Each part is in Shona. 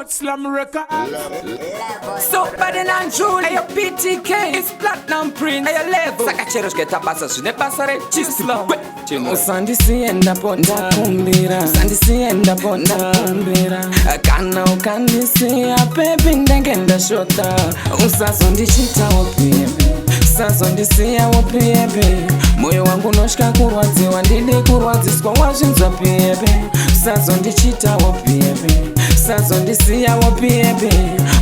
Hot Slam Record. So bad and untrue. Ayo PTK, it's Platinum Prince. Ayo level. Saka chero zvikaita basa zvine basa rechislam. Usandisiye ndapo ndakumbira, usandisiye ndapo ndakumbira. Kana ukandisiya baby ndenge ndashota. Usazondichitawo baby, usazondisiyawo baby. Moyo wangu unotya kurwadziwa, ndidi kurwadziswa wazvinzwa baby. Usazondichitawo baby, usazondisiyawo baby.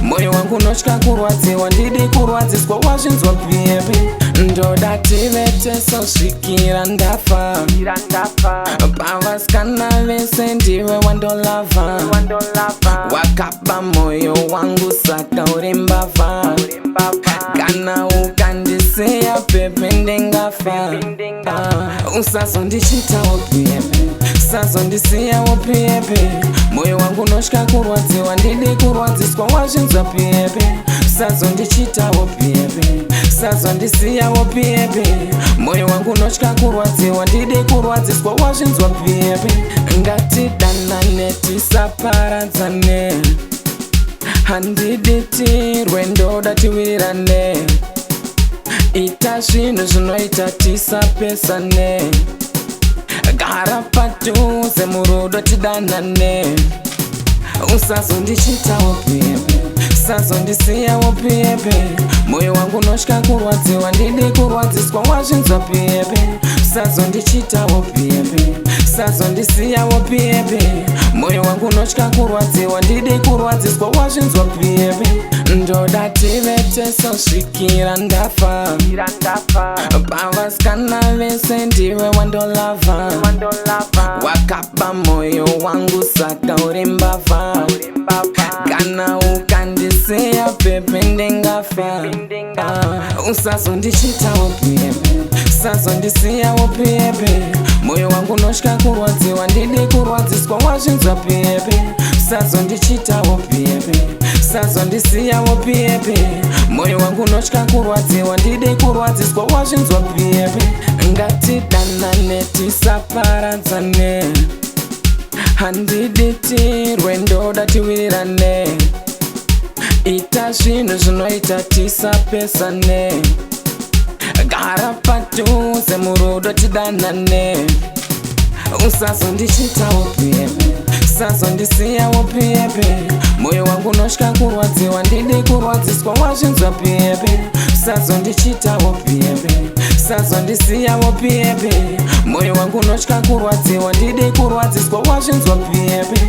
Moyo wangu unotya kurwadziwa, ndidi kurwadziswa wazvinzwa baby. Ndoda tive tesosvikira ndafa. Pavasikana vese ndiwe wandolava, wakaba moyo wangu saka uri mbavha. Kana ukandisiya baby ndingafa. Usazondichitawo baby, usazondisiyawo baby. Moyo wangu unotya kurwadziwa, ndidi kurwadziswa wazvinzwa baby. Usazondichitawo baby, usazondisiyawo baby. Moyo wangu unotya kurwadziwa, ndidi kurwadziswa wazvinzwa baby. Ngatidanane tisaparadzane, handidi tirwe, ndoda tiwirirane. Ita zvinhu zvinoita tisapesane, gara padhuze murudo tidanane. Usazondichitawo baby, usazondisiyawo baby. Moyo wangu unotya kurwadziwa, ndidi kurwadziswa wazvinzwa baby. Usazondichitawo baby, usazondisiyawo baby. Moyo wangu unotya kurwadziwa, ndidi kurwadziswa wazvinzwa baby. Ndoda tive tesosvikira ndafa. Pavasikana vese ndiwe wandolava, wakaba moyo wangu saka uri mbavha. Kana ukandisiya baby ndingafa. Usazondichitawo baby, usazondisiyawo baby. Moyo wangu unotya kurwadziwa, ndidi kurwadziswa wazvinzwa baby. Usazondichitawo baby, usazondisiyawo baby. Moyo wangu unotya kurwadziwa, ndidi kurwadziswa wazvinzwa baby. Ngatidanane tisaparadzane, handidi tirwe, ndoda tiwirirane. Ita zvinhu zvinoita tisapesane, gara padhuze murudo tidanane. Usazondichitawo baby, usazondisiyawo baby. Moyo wangu unotya kurwadziwa, ndidi kurwadziswa wazvinzwa baby. Usazondichitawo baby, usazondisiyawo baby. Moyo wangu unotya kurwadziwa, ndidi kurwadziswa wazvinzwa baby.